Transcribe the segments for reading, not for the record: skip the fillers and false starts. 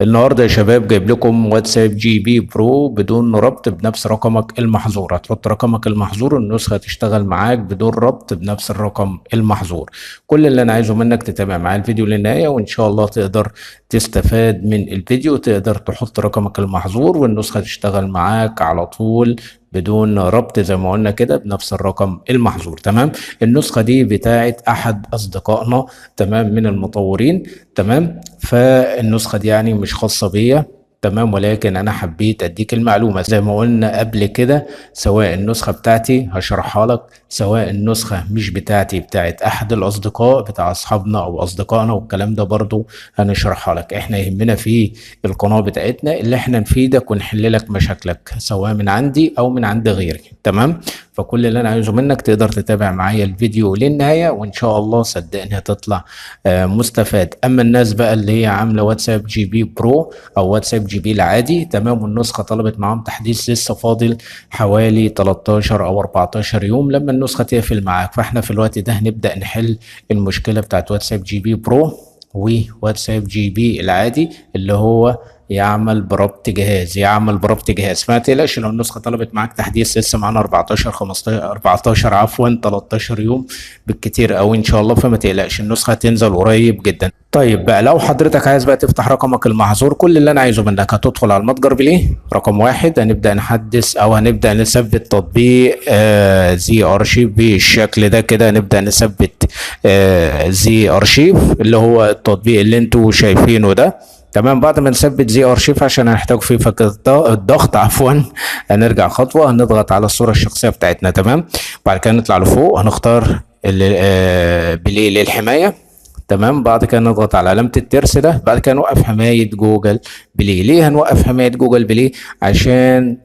النهارده يا شباب جايب لكم واتساب GB Pro بدون ربط بنفس رقمك المحظور. هتحط رقمك المحظور النسخة تشتغل معاك بدون ربط بنفس الرقم المحظور. كل اللي انا عايزه منك تتابع معايا الفيديو للنهاية، وان شاء الله تقدر تستفاد من الفيديو، تقدر تحط رقمك المحظور والنسخة تشتغل معاك على طول بدون ربط زي ما قلنا كده بنفس الرقم المحظور. تمام، النسخة دي بتاعت احد اصدقائنا، تمام، من المطورين. تمام، فالنسخة دي يعني مش خاصة بيا، تمام، ولكن انا حبيت اديك المعلومة زي ما قلنا قبل كده، سواء النسخة بتاعتي هشرحها لك، سواء النسخة مش بتاعتي بتاعت احد الاصدقاء بتاع اصحابنا او اصدقائنا والكلام ده برضو هنشرحها لك. احنا يهمنا في القناة بتاعتنا اللي احنا نفيدك ونحل لك مشاكلك سواء من عندي او من عند غيري. تمام، فكل اللي انا عايزه منك تقدر تتابع معايا الفيديو للنهاية، وان شاء الله صدقني هتطلع مستفاد. اما الناس بقى اللي هي عاملة واتساب GB Pro او واتساب GB العادي، تمام، والنسخة طلبت معاهم تحديث لسه فاضل حوالي 13 او 14 يوم لما النسخة تقفل معاك، فاحنا في الوقت ده هنبدأ نحل المشكلة بتاعت واتساب GB Pro وواتساب GB العادي اللي هو يعمل بربط جهاز، يعمل بربط جهاز. فما تقلقش لو النسخة طلبت معاك تحديث، لسه معانا 14 15 14 عفوا 13 يوم بالكتير قوي ان شاء الله، فما تقلقش النسخة هتنزل قريب جدا. طيب بقى لو حضرتك عايز بقى تفتح رقمك المحظور، كل اللي انا عايزه منك هتدخل على المتجر بليه رقم 1، هنبدأ نحدث او هنبدأ نثبت تطبيق ZArchiver بالشكل ده كده. هنبدأ نثبت ZArchiver اللي هو التطبيق اللي انتوا شايفينه ده. تمام، بعد ما نثبت ZArchiver عشان هنحتاج فيه فك الضغط عفوا، هنرجع خطوة هنضغط على الصورة الشخصية بتاعتنا. تمام، بعد كده نطلع لفوق هنختار Play للحماية. تمام، بعد كده نضغط على علامة الترس ده، بعد كده نوقف حماية جوجل بلاي. ليه هنوقف حماية جوجل بلاي؟ عشان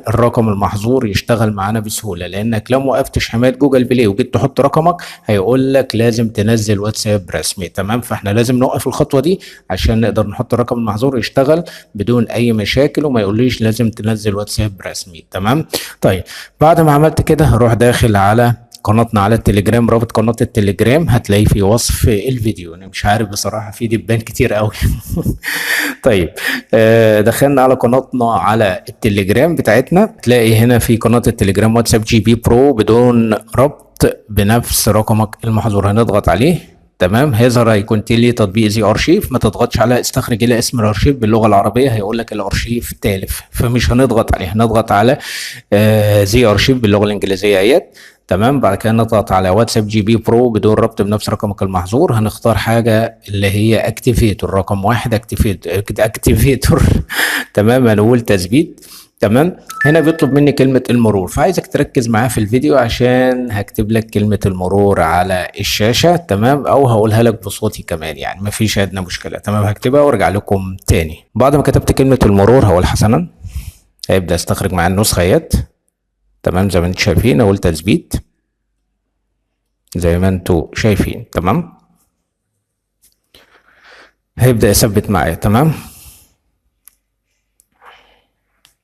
الرقم المحظور يشتغل معانا بسهولة، لأنك لو ما وقفتش حماية جوجل بلاي وجيت تحط رقمك هيقول لك لازم تنزل واتساب رسمي. تمام، فاحنا لازم نوقف الخطوة دي عشان نقدر نحط الرقم المحظور يشتغل بدون أي مشاكل وما يقوليش لازم تنزل واتساب رسمي. تمام، طيب بعد ما عملت كده هروح داخل على قناتنا على التليجرام، رابط قناة التليجرام هتلاقيه في وصف الفيديو. انا مش عارف بصراحة في دبان كتير قوي. طيب دخلنا على قناتنا على التليجرام بتاعتنا، تلاقي هنا في قناة التليجرام واتساب GB Pro بدون ربط بنفس رقمك المحظور، هنضغط عليه. تمام، هيظهر هيكون تلي تطبيق ZArchiver، ما تضغطش على استخرج الى اسم الارشيف باللغة العربية، هيقول لك الارشيف تالف، فمش هنضغط عليه، هنضغط على ZArchiver باللغة الانجليزية اهيت. تمام، بعد كده نضغط على واتساب GB Pro بدون ربط بنفس رقمك المحظور، هنختار حاجة اللي هي activator رقم 1، activator. تمام، هنقول تثبيت. تمام، هنا بيطلب مني كلمة المرور، فعايزك تركز معايا في الفيديو عشان هكتب لك كلمة المرور على الشاشة. تمام، او هقولها لك بصوتي كمان، يعني مفيش ادنى مشكلة. تمام، هكتبها وارجع لكم تاني. بعد ما كتبت كلمة المرور هقول حسنا، هيبدأ يستخرج معايا النسخة اهيت. تمام، زي ما انتم شايفين اقول تثبيت زي ما انتم شايفين. تمام، هيبدأ يثبت معايا. تمام،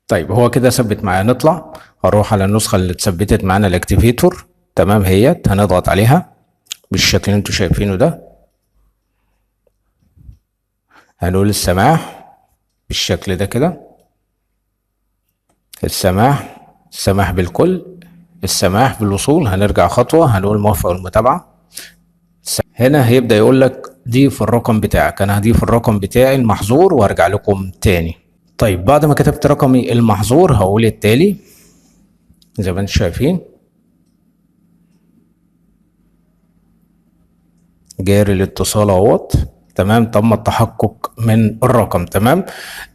طيب هو كده ثبت معايا. نطلع هروح على النسخة اللي اتثبتت معانا ال activator. تمام، هيت هنضغط عليها بالشكل اللي انتم شايفينه ده، هنقول السماح بالشكل ده كده، السماح، السماح بالكل، السماح بالوصول. هنرجع خطوة هنقول موافقة والمتابعة. هنا هيبدأ يقول لك ضيف الرقم بتاعك، انا هضيف الرقم بتاعي المحظور وارجع لكم تاني. طيب بعد ما كتبت رقمي المحظور هقول التالي زي ما انتم شايفين، جاري الاتصال اهوت. تمام، تم التحقق من الرقم. تمام،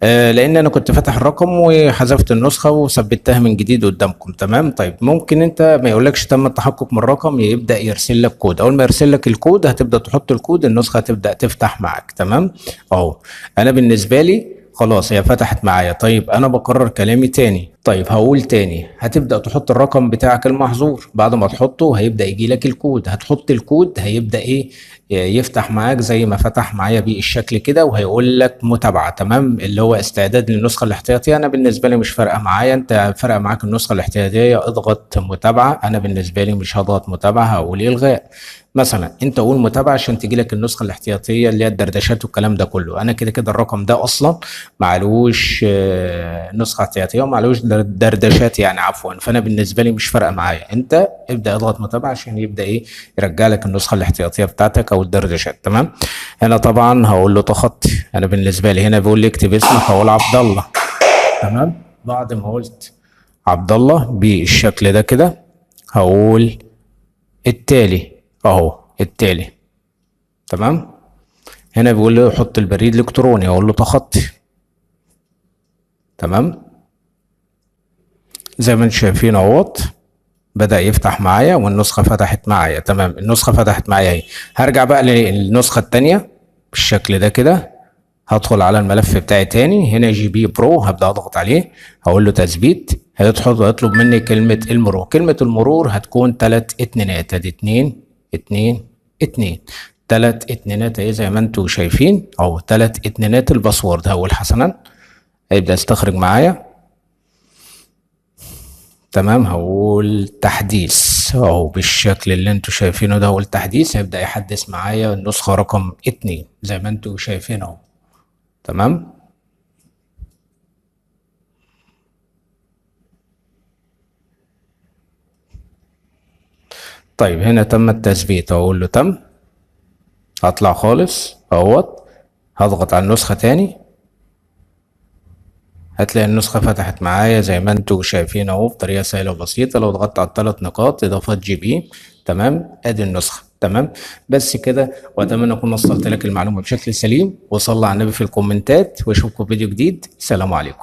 لان انا كنت فاتح الرقم وحذفت النسخة وثبتها من جديد قدامكم. تمام، طيب ممكن انت ما يقولكش تم التحقق من الرقم، يبدا يرسل لك كود. اول ما يرسل لك الكود هتبدا تحط الكود، النسخة هتبدا تفتح معاك. تمام، اهو انا بالنسبة لي خلاص هي فتحت معايا. طيب انا بكرر كلامي تاني، طيب هقول تاني، هتبدأ تحط الرقم بتاعك المحظور، بعد ما تحطه هيبدأ يجي لك الكود، هتحط الكود هيبدأ ايه يفتح معاك زي ما فتح معايا بالشكل كده، وهيقول لك متابعة. تمام، اللي هو استعداد للنسخة الاحتياطية. انا بالنسبة لي مش فارقة معايا، انت فارقة معاك النسخة الاحتياطية اضغط متابعة، انا بالنسبة لي مش هضغط متابعة، هقول الغاء. مثلا انت قول متابعه عشان تجي لك النسخة الاحتياطيه اللي هي الدردشات والكلام ده كله. انا كده كده الرقم ده اصلا معلوش نسخه احتياطيه ومعلوش دردشات يعني عفوا، فانا بالنسبة لي مش فارقه معايا. انت ابدا اضغط متابعه عشان يبدا ايه يرجع لك النسخة الاحتياطيه بتاعتك او الدردشات. تمام. هنا طبعا هقول له تخطي. انا بالنسبة لي هنا بيقول لي اكتب اسمك، هقول عبد الله. تمام. بعد ما قلت عبد الله بالشكل ده كده هقول التالي اهو، التالي. تمام. هنا بيقول لي حط البريد الالكتروني، اقول له تخطي. تمام. زي ما انتم شايفين اهوت بدأ يفتح معايا والنسخة فتحت معايا. تمام، النسخة فتحت معايا اهي. هرجع بقى للنسخة التانية بالشكل ده كده، هدخل على الملف بتاعي تاني هنا GB Pro، هبدأ اضغط عليه، هقول له تثبيت، هيطلب مني كلمة المرور. كلمة المرور هتكون 3 اتنينات، ادي 2 2 2 3 اتنينات اهي زي ما انتم شايفين اهو، 3 اتنينات ال password. هقول حسنا، هيبدأ يستخرج معايا. تمام. هقول تحديث اهو بالشكل اللي انتوا شايفينه ده، هقول تحديث، هيبدأ يحدث معايا النسخة رقم 2 زي ما انتوا شايفين اهو. تمام. طيب هنا تم التثبيت، اقول له تم، هطلع خالص اهوت، هضغط على النسخة تاني، هتلاقي النسخة فتحت معايا زي ما انتوا شايفين اهو بطريقة سهلة وبسيطة. لو ضغطت على الثلاث نقاط اضافات GB. تمام، ادي النسخة. تمام، بس كده، واتمنى اكون وصلت لك المعلومة بشكل سليم. وصلى على النبي في الكومنتات، واشوفكم في فيديو جديد. سلام عليكم.